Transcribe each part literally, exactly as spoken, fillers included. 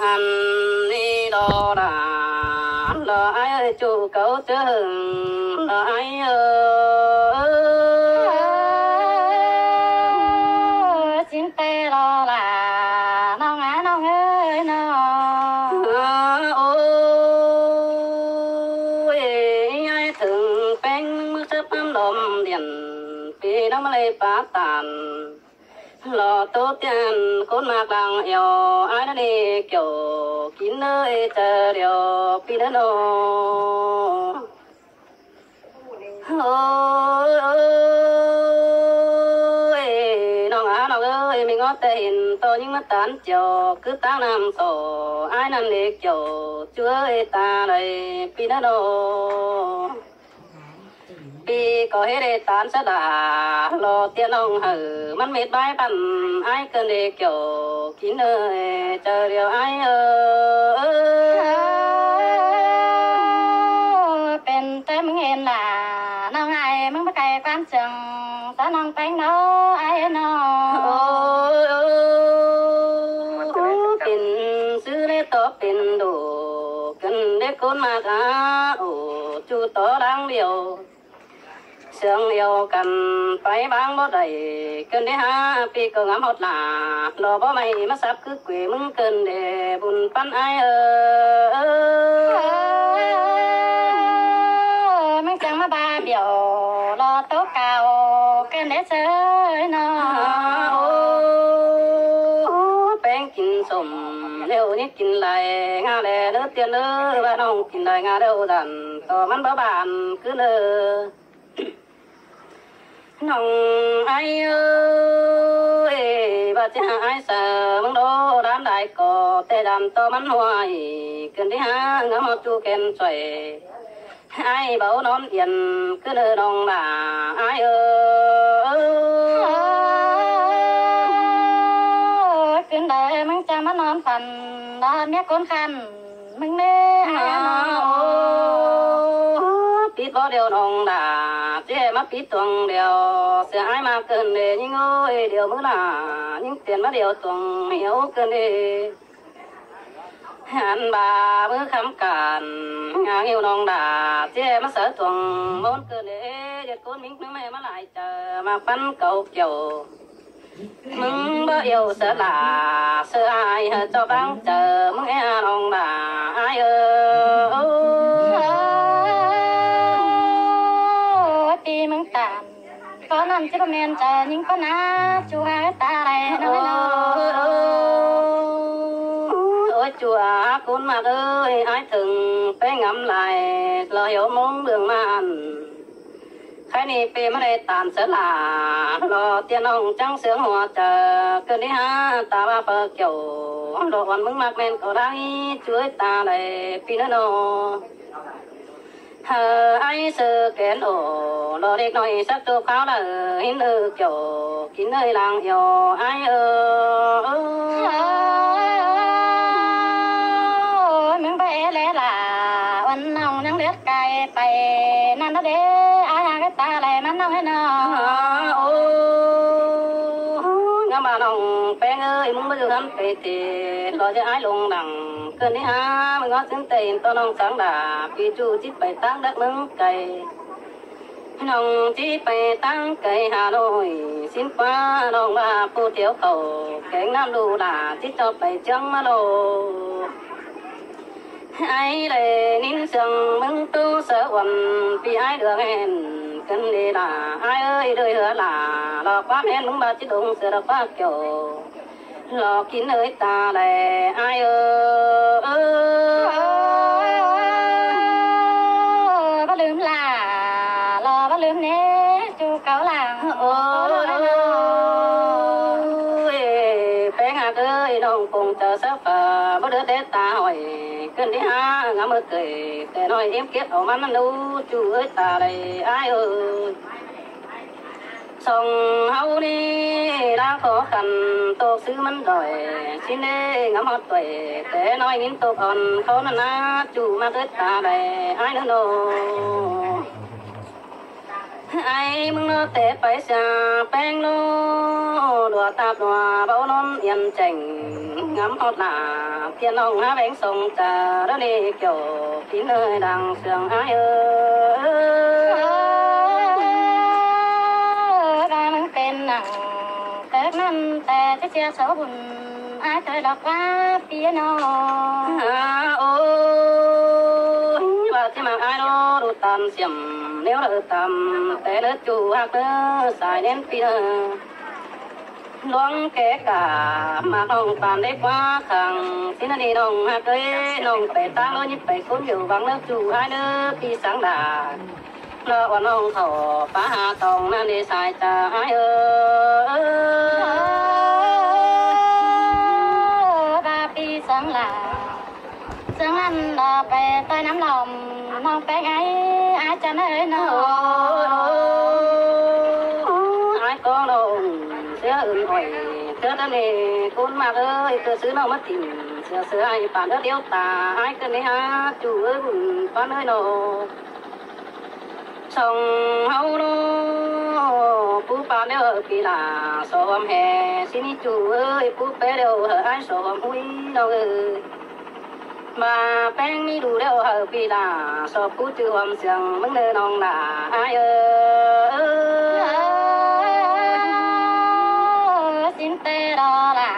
Ăn đi lo đà, lo ai ơi, chu cáu chứ hưng, lo ai ơi. Xin tê lo là nong á nong ơi no. Ôi, ai thưng peng mưa sắp ấm đom điện, pi nong mà lây pá tàn. Lo tô tiên khốn mạc làng eo, ai nó đi kiểu kín nơi chờ điều pi nó nô. Ôi, ôi, nong á nong ơi, mình ngó tên to những mắt tán chiều, cứ táng năm tổ, ai năn đi kiểu, chúa ơi ta đây, pi nó nô. Pi có hết đi tán sá đà, lo tiên ông hử, mắn mệt bái bắn, ai cần đi kiểu, kín nơi, chờ điều ai ơi. Pên tê mưng hên là, nong ai mưng bá cay quan trường, sá nong peng nó, ai nó. Ôi, ôi, pên sư lê to pên đủ, cần đi cốn mạc á, ổ, chu to đáng điều. Sương yêu cần phải báng bó đẩy, cần đi há pi cơ ngắm hót là, lo bó mày mà sắp cứ quỷ mưng cần để bùn pắn ai ơ. Mưng chẳng mà ba biểu, lo tố cao, cần để chơi nó. Peng kín sôm, liu nhít kín lai, ngà lè nớ tiên nớ, ba nong kín lai ngà đâu dặn, to mắn bó bàn cứ nơ. Nong ai ơi, ba cha ai sa mưng đô đan đại có, tê đàn to mắn hoài, cần đi há ngắm hót chu khen xoay. Ai bảo nón yên, cứ nơ nong bà, ai ơi. Cứ nơ mưng cha mắn nón phần, đó mía cốn khăn. Mưng nê, ai ăn nó. Pít bó điều nong đà, chứ em mắc pít tuồng điều, sửa ai mà cần để những ơi điều mưa là, những tiền mắc điều tuồng hiểu cần đi. Ăn bà mưa khám cản, ngà nghêu nong đà, chứ em mắc sở tuồng môn cần để, giật cốn mít mưa mẹ mắc lại chờ, mà pắn cầu kiểu. Mưng bá yêu sớ lả, sớ ai hơ cho báng chơ, mưng é nong đà ai ơ. Ôi, pi mưng tản, có năm chứ bà men chơ, nhưng có ná, chu ai ta đây, nó nó. Ôi, chùa cún mặt ơi, ai thừng, pé ngắm lại, lo hiểu mông đường màn. Khai ni pê mă đe tản sớ lả, lo tiên ông trắng sướng hoa chơ, cơn đi há ta ba phơ kiểu, lo uốn mứng mạc men có đang ý, chuối ta đe pi nơ nô. Hơ ai sơ kén ổ, lo đếc nói sắc tô kháo lợ, hín ư kiểu, kín nơi làng yêu, ai ơ. Ôi, mưng bá é lé lả, uốn nong nhăng đét cai, pay năn đó đế, ai hàng cái ta lè mắn nong hết nọ. Ôi, ngắm bà nong peng ơi, mưng bá dư hẳn pê tê, lo chứ ai lông đẳng, cơn đi há, mưng ngó xứng tên, to nong sáng đà, pi chu chít pay táng đất mưng cày. Nong chít pay táng cày Hà Nội, xin qua nong bà phu thiếu khẩu, kéng năm đủ đà, chít cho pay chướng mă lô. Ai lê nín sương mưng tu sớ uốn, pi ai đường hẹn, cơn đi đà, ai ơi, đời hứa là, lo quán hẹn mưng bà chít đúng sơ lo quán kiểu. Lo kín ơi ta lè ai ơ. Bá lưm lả, lo bá lưm nê, chu cáu làng. Ôi, pé ngạt ơi, nong pông chơ sắp phà, bá đứa đế ta hỏi, cơn đi há, ngắm ơi kể, kể nói em kiết ổ mắn nụ, chu ơi ta lè ai ơ. Song hau ni đang khó khăn, tô sư mắn đòi, xin đế ngắm hót tuổi, té nói nín tô còn khó năn á, chu mà tết ta đè, ai nơ nô. Ai ꞌmứng ꞌnớ té pay sia ꞌpéng ꞌlố, đua ꞌtạp đua báu ꞌnón yên chẻng, ngắm ꞌhọt lả tiên ꞌnọng hák ꞌvén sông chả đó đi kiểu kín ơi đang sương ai ơi. Đang pên nẳng tớt ꞌnặn té ꞌchí ꞌchưa sổ bun ai ꞌchoi đọc ꞌva pía ꞌnớ. Ôi, ꞌva ꞌchí ꞌmặc ai ꞌlố đu tam siêm, ꞌnéo đaư tam té ꞌnớ ꞌchu ꞌhặc ꞌnớ sai ꞌnén pía ꞌnớ. ꞌLuống ké cả ꞌmặc ꞌnọng pán đé ꞌquá khang, ꞌsịn ꞌnặn đi ꞌnọng ꞌhặc ơi, ꞌnọng pay ꞌtáng ꞌlố nhít pay ꞌcốn dẻo vắng ꞌnớ ꞌchu ai ꞌnớ pí sáng đa. ꞌLọ uôn ꞌnọng khảu pá ha tong ꞌnặn đi sai chả ai ơi. ꞌVa pí sáng lả, sáng ꞌnặn đa pay ꞌtoi nắm lỏm, ꞌnọng pay ai, ai chả ơi ꞌnớ. Ai ꞌcọ ꞌnọng sia ưn ꞌhọi, ꞌtớ ꞌnặn đi ꞌcốn ꞌmặc ơi, ꞌtớ ꞌsứ ꞌnọng ꞌmá tìm, sia sia ai pán ꞌtớ điêu ta, ai ꞌcọ ꞌnị ha, ꞌchu ơi bun pán ơi ꞌnớ. Song ꞌháu ꞌnớ, pú pán điêu pí lả, so ꞌhuôm hê, ꞌsịn ꞌnị ꞌchu ơi, pú pé điêu hảư ai so ꞌhuôm ꞌhụi ꞌnọng ơi. ꞌVa ꞌpéng ꞌmí đu điêu hảư pí lả, so pú ꞌchư ꞌhuôm siêng ꞌmứng ꞌnớ ꞌnọng lả ai ơi. ꞌSịn té đó lả,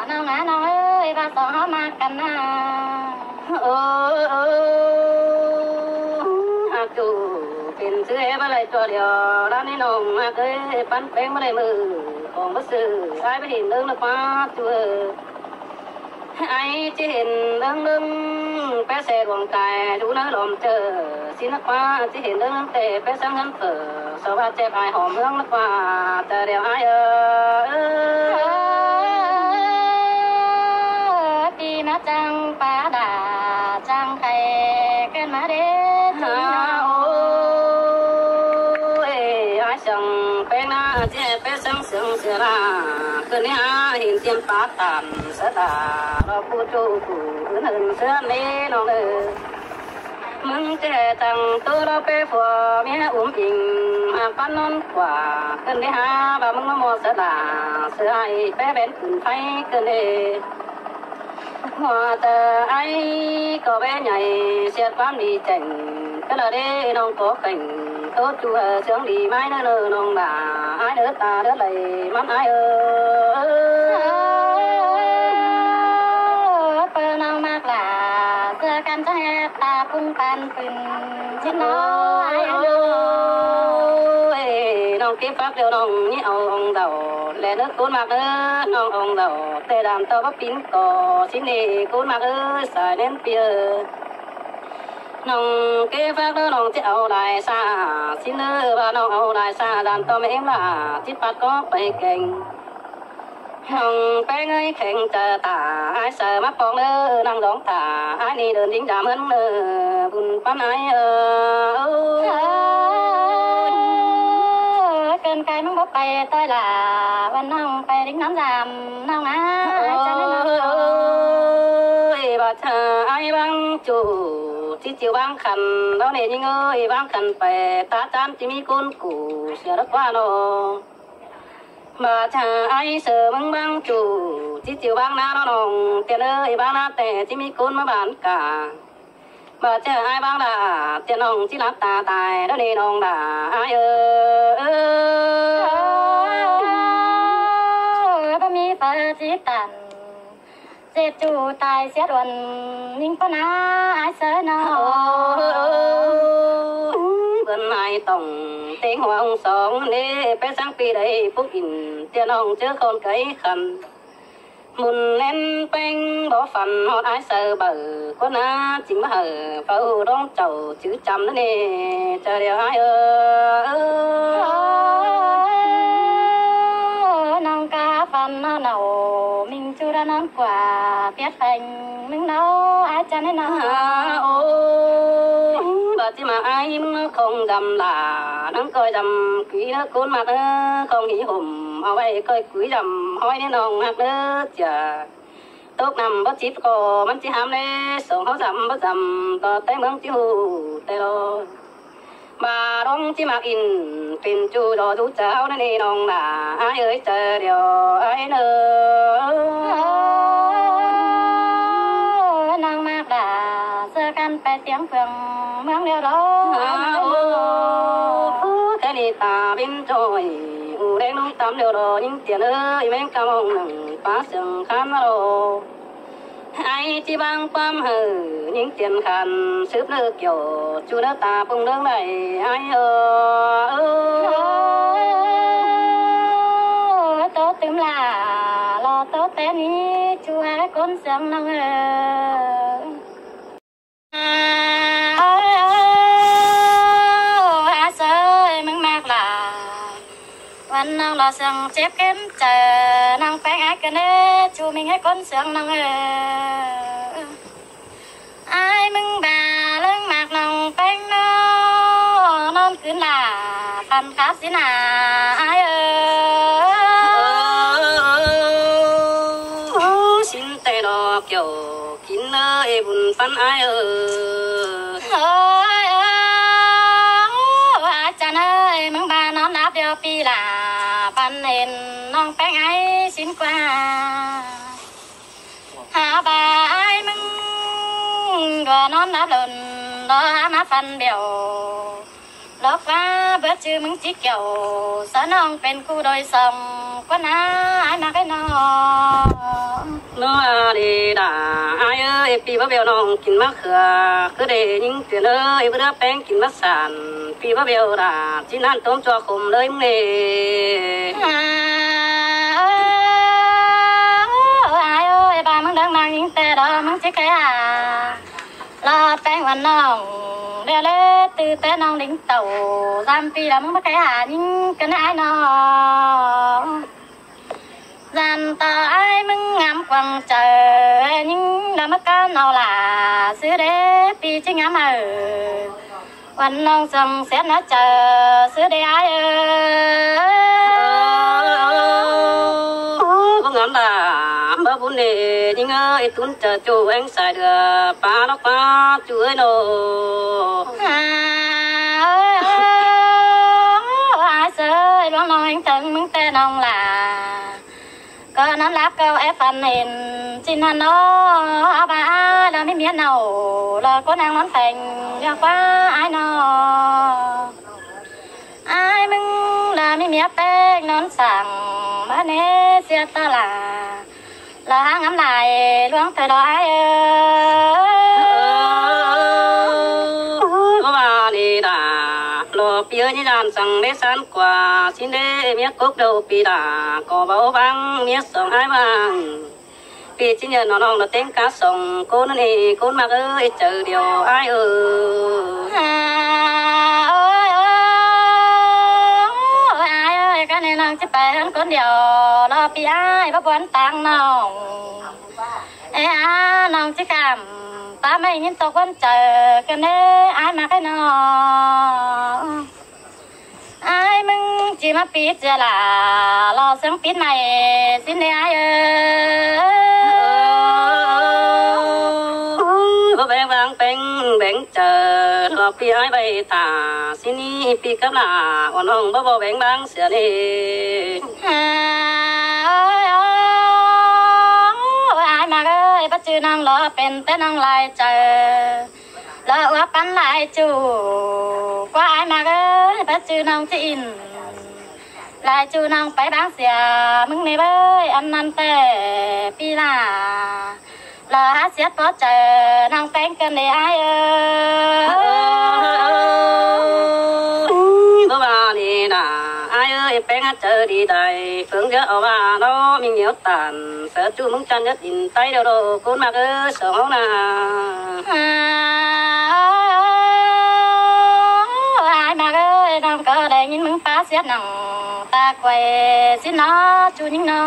ꞌnọng á ꞌnọng ơi, ꞌva song ꞌháu ꞌmặc căn ꞌnớ. Ơ, ơ, ơ, ꞌhặc ꞌchu pên ꞌsứ é báu đảy ꞌchua điêu, đa ꞌnị ꞌnọng ꞌhặc ơi, pán ꞌpéng báu đảy ꞌmự, khong báu sư, ai báu hên ꞌlớng ꞌnớ ꞌquá ꞌchu ơi. Ai ꞌchí hên ꞌlớng ꞌlớng, pé se luông cai, đu ꞌnớ lom ꞌchợ, ꞌsịn ꞌnớ ꞌquá, ꞌchí hên ꞌlớng ꞌlớng té, pé sáng ꞌhướn phở, so ꞌva chép ai hom ꞌlớng ꞌnớ ꞌquá, chả điêu ai ơi. Pí ꞌmá chắng pá đa, chắng khay, ꞌcứn ꞌmá đế, ꞌchí ꞌnớ. Ôi, ai sương ꞌpéng ꞌná, ꞌchí pé sáng sương sia la, ꞌcứn ꞌnị ha, hên tiên pá tản, sớt đa, ꞌlọ pú ꞌchu pú, ưn hên sớt ꞌnị ꞌnọng ơi. ꞌMứng ꞌchí chắng ꞌtố ꞌlọ pé phua, ꞌmía um inh, ꞌmặc pán ꞌnón ꞌquá, ꞌcứn ꞌnị ha, ꞌva ꞌmứng ꞌmá ꞌmo sớt đa, sưa ai pé bén cửn pháy ꞌcứn ꞌnị. ꞌMo chả ai ꞌcọ bé nhảy, siết ꞌquám đi chẻng, ꞌcọ lỏ đế ꞌnọng ꞌcọ khẻng, ꞌtố ꞌchu hảư sương đi ꞌmái ꞌnớ ꞌnớ ꞌnọng lả, ai ꞌnớ ta đớt đảy ꞌmắn ai ơi. ꞌPưa ꞌnọng ꞌmặc lả, sưa căn chắng hét ta pung păn pưn, ꞌchí ꞌnớ ai ơi. Ôi, ꞌnọng kếp phák điêu ꞌnọng ꞌnị au ong đaư, ꞌlẹ ꞌnớ ꞌcốn ꞌmặc ꞌnớ, ꞌnọng ong đaư, té đam ꞌtọ báu pín ꞌcọ, ꞌsịn ꞌnị ꞌcốn ꞌmặc ơi, sai ꞌnén pía ơi. ꞌNọng kếp phák ꞌnớ ꞌnọng ꞌchí au lai sa, ꞌsịn ꞌnớ ꞌva ꞌnọng au lai sa, đam ꞌtọ ꞌmá ꞌếm lả, ꞌchí pắt ꞌcọ pay keng. ꞌNọng ꞌpéng ơi kheng chả ta, ai saư ꞌmá pong ꞌnớ, ꞌnọng dong ta, ai ꞌnị đơn đinh đam ꞌhướn ꞌnớ, bun pán ai ơ. Căn cai ꞌmứng báu pay ꞌtoi lả, ꞌva ꞌnọng pay đinh nắm dam, ꞌnọng á, ai chắng ꞌnớ ꞌnọng. Ôi, ꞌva chả ai ꞌváng ꞌchu, ꞌchí ꞌchịu ꞌváng khăn, ꞌlẹo ꞌnị ꞌnhính ơi, ꞌváng khăn pay, ta chăn ꞌchí ꞌmí ꞌcốn củ, sia đắc ꞌquá ꞌnớ. ꞌVa chả ai saư ꞌmứng ꞌváng ꞌchu, ꞌchí ꞌchịu ꞌváng ꞌná ꞌnớ ꞌnọng, tiên ơi, ꞌváng ꞌná té ꞌchí ꞌmí ꞌcốn ꞌmá bản cả. ꞌVa chả ai ꞌváng lả, tiên ꞌnọng ꞌchí lắp ta tai, ꞌlẹo ꞌnị ꞌnọng lả, ai ơ. Báu ꞌmí phaư ꞌchí tản, ꞌdệt ꞌchu tai siết uôn, ꞌnhính pá ná, ai saư ꞌnớ. Bươn ai tỏng, téng hoang song, ꞌnị pé sáng pí đảy púc in, tiên ꞌnọng ꞌchớ khon cáy khăn. Mùn ꞌnén ꞌpéng báu phăn ꞌhọt ai saư baư, ꞌcốn ná ching báu hảư, phaư đong chảu chứ chăm ꞌnớ ꞌnị, chả điêu ai ơ. ꞌNọng cá phăn ꞌnọ nảu, ꞌminh ꞌchu đa ꞌnón ꞌquá, piết pheng ꞌmứng ꞌnọ, ai chăn ꞌnớ ꞌnọng. Ôi, ꞌva ꞌchí ꞌmặc ai ꞌmứng khong dăm lả, ꞌnăng ꞌcoi dăm quí ꞌnớ ꞌcốn ꞌmặc ꞌnớ, khong hí hổm, au ꞌvạy ꞌcoi quí dăm, ꞌhói ꞌnị ꞌnọng ꞌhặc ꞌnớ, chả tốc năm báu chít ꞌcọ, ꞌmắn ꞌchí hám ꞌnê, song ꞌháu dăm báu dăm, ꞌtọ té ꞌmướng ꞌchí ꞌhụ, té lo. ꞌVa ꞌlống ꞌchí ꞌmặc ꞌnhính pên ꞌchu đo dú chaư ꞌnặn ꞌnị ꞌnọng nả. Ái ơi, chaư điêu ái ꞌnớ. ꞌNọng ꞌmặc đa ꞌsớ căn pay tiêng phượng ꞌmướng điêu đo. Ái ơi, ꞌkhứ ꞌnị ta pên ꞌchoi u đen ꞌnọng tắm điêu đo ꞌnhính tiên ới, ꞌmếng cá mong nẳng pá sương khán đo. Ái ꞌchí ꞌváng ꞌquám hảư ꞌnhính tiên khăn sứp ꞌnớ kiẻo ꞌchu ꞌnớ ta ꞌpứng ꞌnướng đảy ái ơ. Ơ, ơ, ơ, ꞌtố tứm lả lo ꞌtố té ꞌnị ꞌchu ái ꞌcốn sương ꞌnọng ơ. Ơ, ơ, ơ, ái ơi, ꞌmứng ꞌmặc lả. Quán ꞌnọng lo sương chếp kén chaư ꞌnọng ꞌpéng ái ꞌcọ ꞌnớ ꞌchu ꞌmính ái ꞌcốn sương ꞌnọng ơ. Ái ꞌmứng ba ꞌlớng ꞌmặc ꞌnọng ꞌpéng ꞌnọ ꞌnón cứn lả, khăn kháp ꞌsịn nả ái ơ. Ơ, ơ, ơ, ơ, sín té đo kiẻo kin ới, bun ꞌphắn ái ơ. Ơi, ơi, ơi, ái chăn ơi, ꞌmứng ba ꞌnón láp điêu pi lả, ꞌphắn hên ꞌnọng ꞌpéng ái sín ꞌquá. Hả ba ái ꞌmứng đua ꞌnón láp lôn, đo hả ꞌmá ꞌphắn điêu. Lốc ꞌva bớt ꞌchư ꞌmứng ꞌchí kiẻo, ꞌsớ ꞌnọng pên ꞌcu đôi song, ꞌquá ná ái ꞌmặc ái ꞌnọ. ꞌNớ a đi đa, ái ơi, pi báu bẻo ꞌnọng kin mák khưa, ꞌcứ đảy ꞌnhính tiên ới, báu đá ꞌpéng kin mák sản, pi báu bẻo đa, ꞌchí ꞌnặn tốm ꞌchua khôm ꞌlới ꞌmứng ê. À, ơ, ái ơi, ba ꞌmứng đớng ꞌmặc ꞌnhính té đo ꞌmứng ꞌchí khay hả. Lo ꞌpéng ꞌvắn ꞌnọng, điêu ꞌlế ꞌtứ té ꞌnọng đính tảu, dăm pi lo ꞌmứng báu khay hả ꞌnhính ꞌcọ ꞌnớ ái ꞌnọ. Dăm ꞌtọ ái ꞌmứng ngắm quảng chaư, ꞌnhính lo ꞌmá cá ꞌnọ lả, ꞌsứ đế pi ꞌchí ngắm hảư. ꞌVắn ꞌnọng song ꞌsét ꞌnớ chaư, ꞌsứ đế ái ơ. Báu ngắm đa, báu bun ê, ꞌnhính ơi, ꞌtún chaư ꞌchu éng sai đưa, pá lốc pá ꞌchu ới ꞌnọ. À, ơi, ơi, ái ơi, ꞌluống ꞌnọng éng tơng ꞌmứng té ꞌnọng lả. ꞌCọ ꞌnón láp ꞌcọ é ꞌphắn hên ꞌchí ꞌnặn ꞌnọ, a ba ái lo ꞌmí ꞌmía ꞌnọ, lo ꞌcốn ꞌnăng ꞌnón pheng, lo ꞌquá ái ꞌnọ. Ái ꞌmứng lo ꞌmí ꞌmía ꞌpéng ꞌnón sảng, ꞌmá ꞌnê sia ta lả, lo háng ngắm lai ꞌluống thời lo ái ơ. Báu ꞌva đi đa, lo pi ới ꞌnhính ꞌnặn săng đế săn ꞌquá, ꞌsịn đế ꞌmía cốc đâu pi đa, ꞌcọ báu ꞌváng ꞌmía song ái ꞌváng. Pi ꞌchí nhơn ꞌnọng ꞌnọng lo ꞌtếng cá song ꞌcốn ꞌnặn ê, ꞌcốn ꞌmặc ới, chaư điêu ái ơ. À, ơi, ơi, ơi, ái ơi, cá ꞌnị ꞌnọng ꞌchí pay ꞌhướn ꞌcốn điêu, lo pi ái báu bun tang ꞌnọng. Ê, à, ꞌnọng ꞌchí khảm, ta ꞌmạy ꞌnhính ꞌtộc ꞌquán chaư, ꞌcọ ꞌnớ ái ꞌmặc ái ꞌnọ. Ái ꞌmứng ꞌchí ꞌmá pít sia lả, lo sương pít ꞌmạy ꞌsịn đế ái ơ. Báu béng ꞌváng ꞌpéng béng chaư, lo pi ái ꞌvạy tả, ꞌsịn ꞌnị pi cắp lả, ꞌvắn ꞌnọng báu báu béng ꞌváng sia ꞌnị. À, ơi, ơi, ơi, ái ꞌmặc ơi, báu ꞌchư ꞌnọng lo pên té ꞌnọng lai chaư. Lo ꞌva ꞌpắn lai ꞌchu, ꞌquá ái ꞌmặc ơi, báu ꞌchư ꞌnọng ꞌchí ꞌnhính. Lai ꞌchu ꞌnọng pay ꞌváng sia, ꞌmứng ꞌnị báu ăn ꞌnặn té pi lả. Lo hák ꞌsiết bók chaư ꞌnọng ꞌpéng ꞌcơn đi ái ơ. Báu ꞌva đi đa, ái ơi, ꞌpéng hák chaư đi đảy, phướng dứa au ꞌva ꞌnọ ꞌmí nhiêu tản, ꞌsớ ꞌchu ꞌmứng ꞌchăn dứa đin ꞌTáy điêu đo, ꞌcốn ꞌmặc ới, song ꞌháu nả. À, ái ꞌmặc ơi, ꞌnọng ꞌcọ đảy ꞌnghín ꞌmứng pá ꞌsiết nẳng ta quay ꞌsịn ꞌnọ, ꞌchu ꞌnhính ꞌnọ.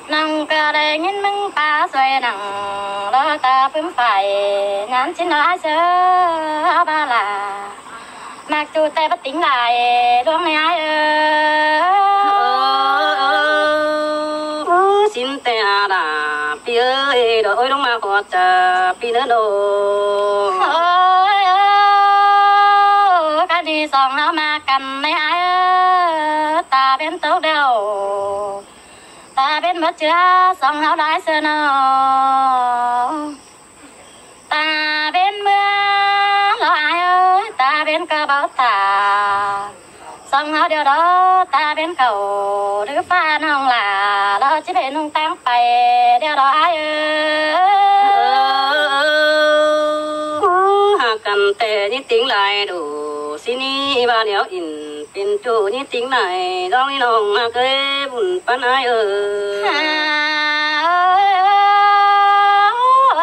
ꞌNọng ꞌcọ đảy ꞌnghín ꞌmứng pá suối nẳng, lo ta phưm phải, nhẳn ꞌsịn ꞌnọ ái ꞌsớ, a ꞌva lả. ꞌMặc ꞌchu té báu tính lai, ꞌluống ꞌnị ái ơ. Ơ, ơ, ơ, ơ, ꞌsịn té a đa, pi ơi, đo ôi ꞌluống ꞌmặc ꞌhọt chaư, pi ꞌnớ đô. Ơ, ơ, ơ, Song ꞌháu ꞌmá căn ꞌnị ai ơi, ta ꞌvến tốc điêu, ta ꞌvến báu ꞌchưa song ꞌháu lai sia ꞌnớ. Ta ꞌvến ꞌmưa lo ai ơi, ta ꞌvến ꞌcọ báu ta. Song ꞌháu điêu đó, ta ꞌvến cảu đứ ꞌphạ ꞌnọng lả, lo ꞌchí pên ꞌnung ꞌtáng pay điêu đó ai ơi. Hák căn ꞌtẹ ꞌnị ꞌtếng lai đủ, ꞌsịn ꞌnị ꞌva điêu in pên ꞌchu ꞌnị ꞌtếng lai, ꞌdọn ꞌnị ꞌnọng ꞌmá ꞌcới bun ꞌpắn ai ơi.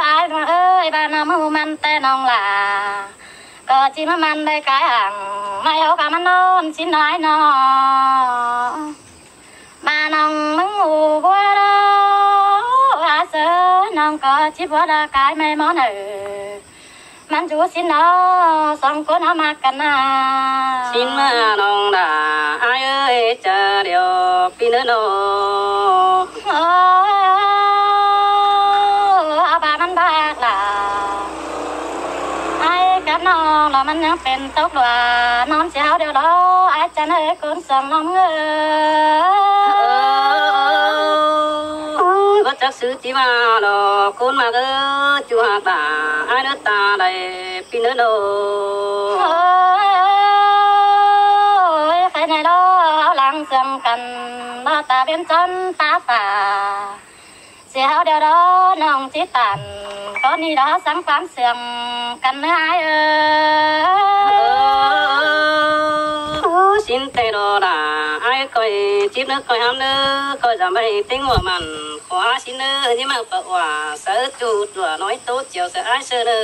Ai ꞌmá ơi, ꞌva ꞌnọng ꞌmự ꞌmắn ꞌtẹ ꞌnọng lả, ꞌcọ ꞌchí ꞌmá ꞌmắn đảy cai hăng, ꞌmá ꞌháu ꞌcọ ꞌmá ꞌnón ꞌsịn lai ꞌnớ. ꞌVa ꞌnọng ꞌmứng ú búa đó, ai sia, ꞌnọng ꞌcọ ꞌchí búa đó cai ꞌmá ꞌmá ꞌnớ. ꞌMắn dú ꞌsịn ꞌnớ, song ꞌcốn ꞌháu ꞌmá căn ꞌnớ. ꞌSịn ꞌmá ꞌnọng đa ai ơi, ꞌchớ điêu ꞌpi ꞌnớ ꞌnớ. Ơ, ꞌva ꞌmắn bác lả, ai cắp ꞌnọng lo ꞌmắn ꞌnhắng pên tốc đua, ꞌnón sia ꞌháu điêu đó, ai chăn ơi ꞌcốn song ꞌnọng ơi. Ơ, báu chắc ꞌsứ ꞌchí ꞌmá lo ꞌcốn ꞌmá ơ, ꞌchu hák đa ai ꞌnớ ta đảy ꞌpi ꞌnớ ꞌnớ. Ơ, khay ꞌnị lo ꞌháu lăng sương căn, lo ta ꞌvến chón ta phả. Sia ꞌháu điêu đó ꞌnọng ꞌchí tản, ꞌcọ ꞌnị đó sắng ꞌquám sương căn ꞌnớ ai ơi. Ơ, ꞌsịn ꞌtẹ đó đa ai ꞌcoi, chíp ꞌnớ ꞌcoi hám ꞌnớ, ꞌcoi dăm ꞌvạy ꞌtếng ꞌmá mẳn, khua ꞌsịn ꞌnớ ꞌnhá ꞌmá pă ꞌva, sáư ꞌchu ꞌlua ꞌnọi ꞌtố chiêu sáư ai sia ꞌnớ.